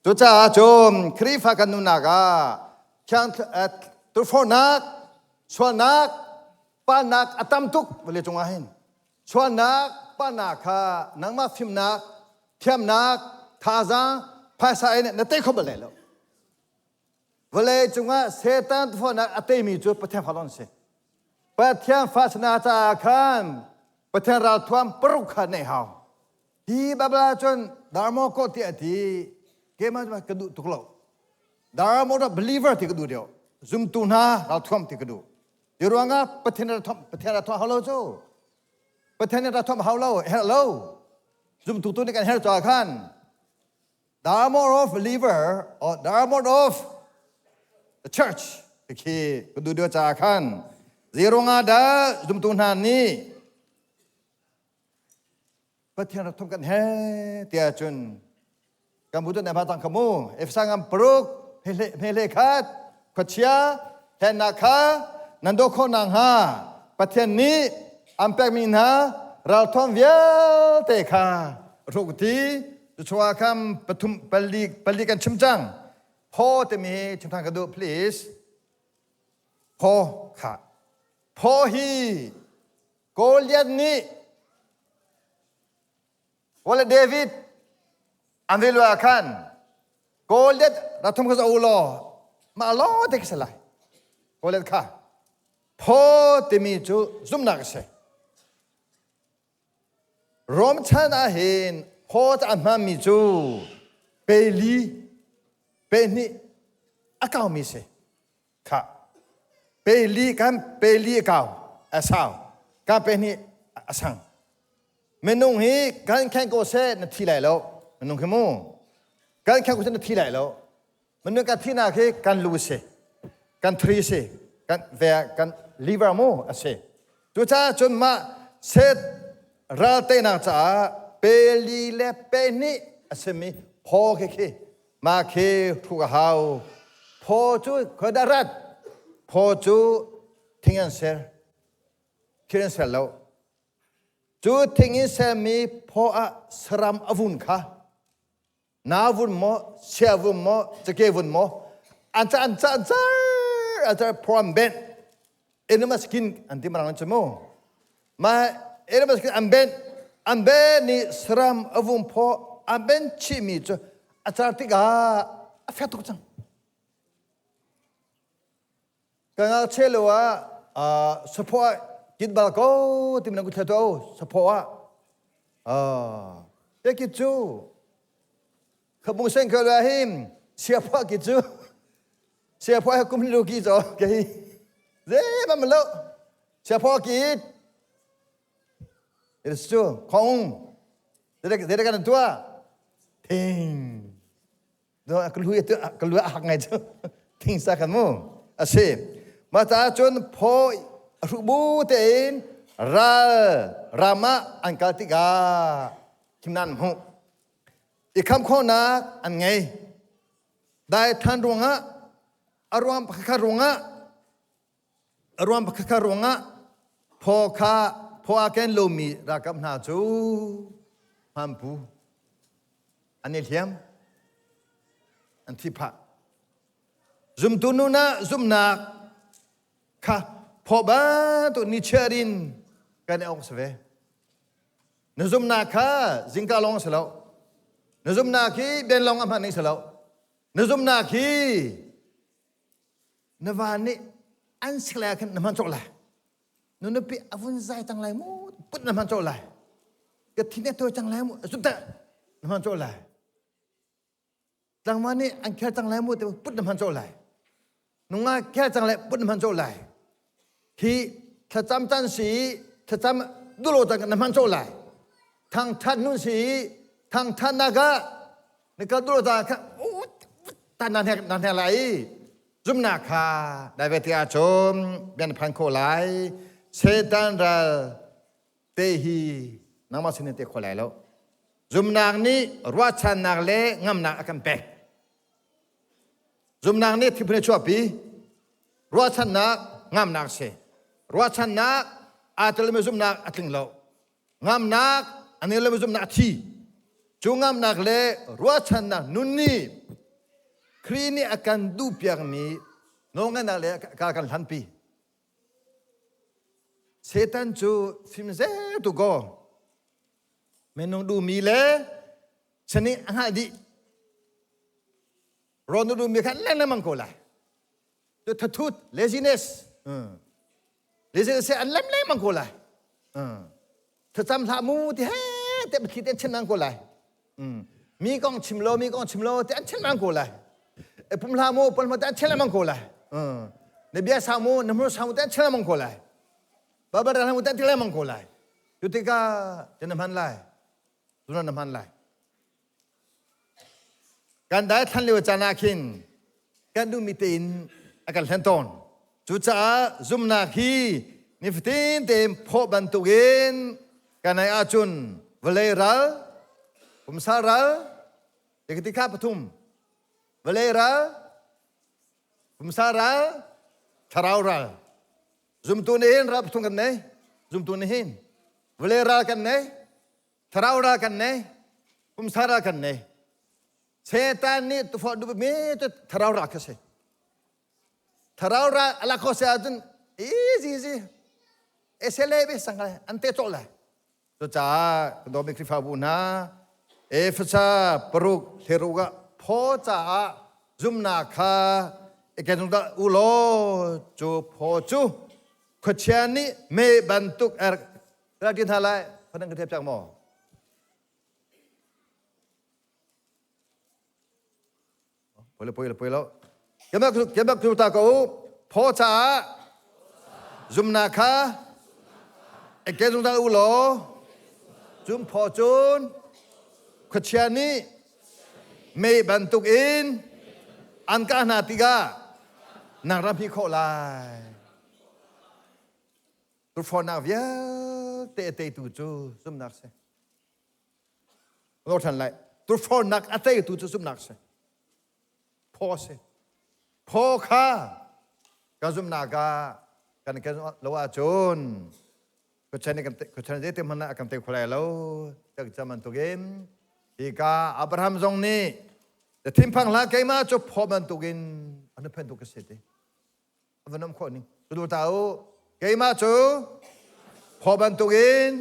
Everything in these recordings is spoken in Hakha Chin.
Cucaah cun Khrihfa kan nunnak ah thiang turforhnak, sualnak, palnak a tam tuk vawlei cungah hin. Sualnak, palnak kha nangmah fimnak, thiamnak, thazaang, phaisa in na tei kho bal lai lo. Vawlei cungah Satan turforhnak a teimi cu Pathian fa lawng si. Pathian fa sana caah khan Pathian ralthuam paruk kha neih hau. Hi Bible ah cun Darmo ko ti a ti. Keimah cu ka duh tuk lo. Darmo da believer ti ka duh deuh. Zumtu hna ralthuam ti ka duh. Ti ruangah Pathian ralthuam Pathian ralthuam hau lo cu. Pathian ralthuam hau lo, herh lo. Zumtu tu nih kan herh caah khan the armor of believer or the armor of the church khi ka duh deuh caah khan zei ruangah dah zumtu hna nih Pathian rak thum kan he tiah cun kan bu na tang khamu Efesa ngam paruk he le khat khuachia hlennak kha nan do kho nang ha Pathian nih an pekmi hna ralthuam vialte kha ruk ti cuchua kham pathum pali pali kan chim cang phaw timi chim than ka duh please phaw kha phaw hi Goliath nih Wala David an ve ah khan Goliath rathum kha u law mah law te khi lai Goliath kha phaw timi cu zumhnak a si Rom chan ah hin phaw ca an hmanmi cu peli pehnih a kaumi si Kha peli kan peli a kau a sau ka pe nih a sang. Minung hi kan khen ko seh na thi lai lo. Minung khi mu kan khen ko seh na thi lai lo. Minung kan thi nak hi kan lu si kan thri si kan ve kan liver mu a si. Cucaah cun mah set ral teinak caah peli le pehnih a simi phaw khi khi Mah khi hruk a hau. Phaw cu khoi dah rat? Phaw cu thing an ser. Thil an ser lo. Cu thing in sermi phaw ah saram a vun kha na vun maw, sia vun maw, cake vun maw, an ca an ca an car an car phaw an benh. Animal skin an ti marang an cu mu. Mah animal skin an benh an ben nih saram a vung phaw an ben chihmi cu a car tikah a fek tuk cang. Ka ngakchia lo ah saphaw ah kit bal ko timi na ku to saphaw ah ah kit cu khabung sen kha la him siaphaw kit cu Siaphaw he kum lu ki cho ke hi ze ba ma lo siaphaw ki it is true khong zere zere kan tua thing do ka lu tu ka lu a hak ngai chu thing sa kan mu ase ma ta chun pho ru bu te in ral rama an kal tikah thimnan mu i kham khonak an ngei Daithan ruangah a ruang pakhat ruangah a ruang pakhat ruangah phaw kha phaw a ken lomi ralkap hna cu hmanpu an i hliam an thi phah zumtu nu na zumnak kha phaw bantuk ni chiar in kan i ong si ve Na zumnak kha zingka lawng a si lo. Na zumnak hi ben lawng a hman ning si lo. Na zumnak hi na van nih an sik lai ah khan na hman cawk lai. Na nupi a vun zai cang lai mu put na hman cawk lai. Ka thin a tawi cang lai mu zumh na hman cawk lai. Tlangval nih an khel cang lai mu te put na hman cawh lai. Nungak khel cang lai put na hman cawh lai. Hi thlacam can si thlacam dulo cang na hman cawh lai. Thangthat nun si thangthat nak ah na kal dulo cang kha ta nan hek nan hek lai. Zumnak kha dai ve ti ahcun bian phan kho lai. Satan ral te hi nangmah sin in te kho lai lo. Zumnak nih ruahchannak le ngamnak a kan pek. Zumnak nih thilphun a chuahpi. Ruahchannak ngamnak si. Ruahchannak aa telmi zumnak a tling lo. Ngamnak a ngei lomi zumnak a thi. Cu ngamnak le ruahchannak nun nih Khrih nih a kan duhpiakmi nawlngaihnak le ka kan hlanpi. Satan cu fimzer tu ko. Minung duhmi le chani a hngalh dih. Rawn na duhmi kha lengmang ko lai. Tu thathut laziness. Laziness an lem lengmang ko lai. Thlacam hlah mu ti he te thli te chim ko lai. Mi kong chim lo mi kong chim lo te an chim mang ko lai. E pum hlah mu pum te an chim lengmang ko lai. Na bia sau mu na hmur sau mu te an chim lengmang ko lai. Babara hlah mu te an ti lengmang ko lai. Cu tikah na hman lai. Tuna na hman lai. Kan dai thlan lio caan ah khin kan duhmi tein a kan hlen tawn. Cucaah zumnak hi nifatin tein phawh bantukin kan ei ahcun vawlei ral, pumsa ral, ti kha pathum, vawlei ral, pumsa ral, thlarau ral. Zumtu nih hin ral pathum kan nei. Zumtu nih hin vawlei ral kan nei, Thlarau ral kan nei, pumsa ral kan nei. Satan nih tufawh duh mi cu thlarau ral kha si. Thlarau ral ala kho se ahcun easy easy. Esele bi sang an te cawh lai. Cucaah kan dawmi Khrihfabu hna Efesa paruk hleruk ah phaw caah zumnak kha i ken zungzal u law cu phaw cu khuachia nih mei bantuk er Ka ti hna lai, phanan ka thiap cang maw? Poi lo, poi lo, poi lo. Kemak kemak tu ta ko u. Phaw caah zumnak kha eke zungzal u law cum phaw cun khuachia nih mei bantuk in an kah hna tikah nang ram hi khawh lai. Turhrawnak vialte a teitu cu zumhnak si. Lor ṭhan lai. Turhrawnak a teitu cu zumhnak si. Phaw si. Phaw kha kan zumhnak ah kan kan lo ahcun khuachan kan khuachan zeitik hmanh ah kan tei kho lai lo. Tak cam bantukin hika Abraham zong nih na thinphang hlah keimah cu phaw bantukin an phen tu ka si ti. A van um khawh ning. Cu ta u, keimah cu phaw bantukin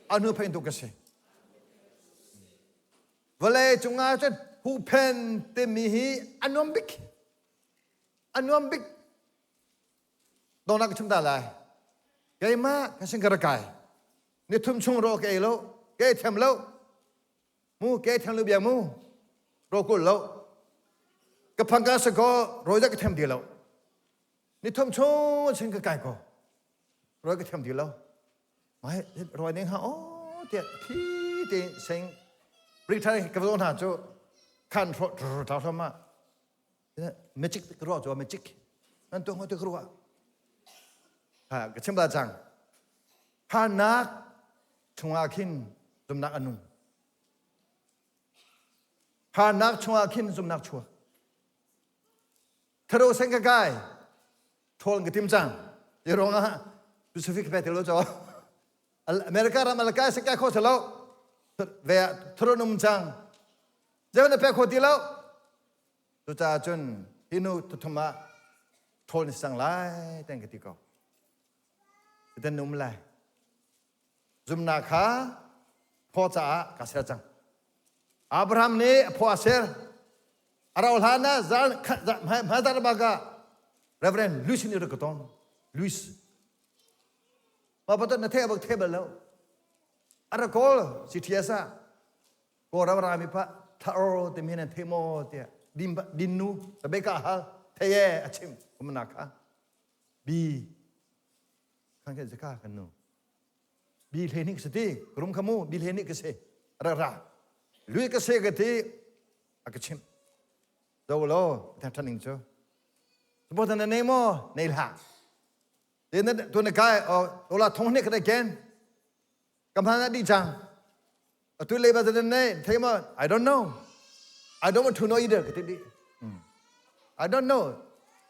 a hnu phein tu ka si. Vawlei cungah cun huhphen timi hi a nuam bik. A nuam bik. Dongnak ka chim ta lai. Keimah ka sin ka ra kai. Ni thum chung ro ka ei lo, ka ei thiam lo. Mu ke thang lu bia mu ro kul lo ka phangka sa ko roi ka them ti lo ni thum chung sin ka kai ko roi ka them ti lo mai roi ning ha o te thi te sing ri thai ka zo na chu khan ro ro ro ma magic ka ro chu magic nan to ho te ka ro ha ka chim ba chang Harnak chungah khin zumnak a nung. Harnak chungah khin zumnak chuak. Tharo sen ka kai thawl ka tim cang. Ti ruangah Pacific pe tilo cho. America ram alkai se kai kho selo. Ve tharo num cang. Zewan na pe kho ti lo. Cucaah cun hinu tuthum ah thawl ni sang lai ten ka ti ko. Dan um lai. Zumnak kha phaw caah ka ser cang. Abraham nih a phaw a ser. A rau hlan ah hmaizar bak ah Reverend Louis nih rak ka tong. Louis. Mah patot na theh bak theh bal lo. A ra kawl CTS ah Kawlram rami pa tharo timi nan thei maw tiah din din nu Rebecca hal thei e a chim umnak kha bi kan kan zaka kan nu bi hle nik sati rum khamu bi hle nik ka se ra ra lui ka se ka ti a ka chim do lo ta than ning chu bo tan nei mo nei la te na tu na kai o to la thong ne ka ken kam han di chang atu le ba tan nei thei mo I don't know I don't want to know either ka ti di I don't know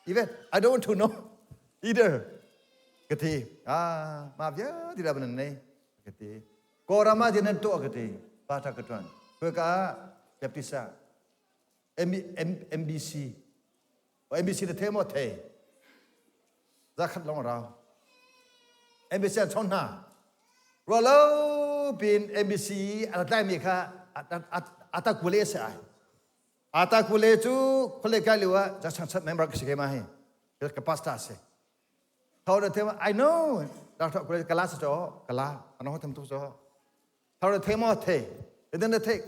even I don't want to know either ka ti ah ma via ti la ban nei ka ti ko rama je nan to ka ti pa tha ka tuan ko ka baptist. MBC. MBC na the maw the? Zakhat long rau. MBC an chon hna. Rualo pin MBC a tlai mi kha ata kule se ai. Ata kule cu khole kai liwa ja chang chat member ka si ke ma hi. Ka pastor se. Thau na the I know. Doctor kule kala se cho kala ano tham tu cho. Thau na the mo the. Then the the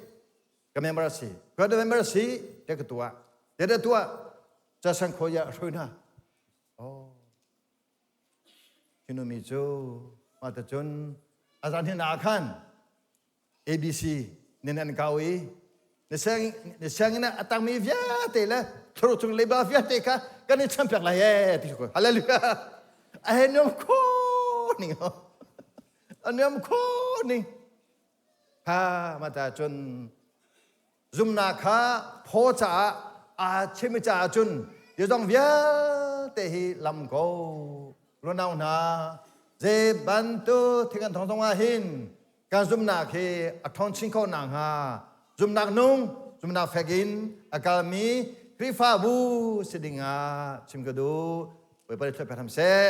ka member si. Ka member si te ka tua. Te da tua cha sang kho ya hroi na. Oh. Chinumi cu mah cun a zan hin ah khan ABC nin an kau i na sianginn ah a tangmi vialte le thlarau chung leiba vialte kha kan i champiak lai ee ti ko. Hallelujah. A he nuam kho ning a nuam kho ning. Ha mata cun Zumnak kha phaw caah aa chimmi caah cun zeizong vialte hi lam ko. Runau hna, zei bantuk thil kan thong zong ah hin kan zumnak hi a ṭhawn chin kho nakhnga zumnak nung, zumnak fek in a kalmi Khrihfabu si ding ah chim ka duh. Bawipa nih thluachuah pe hram seh.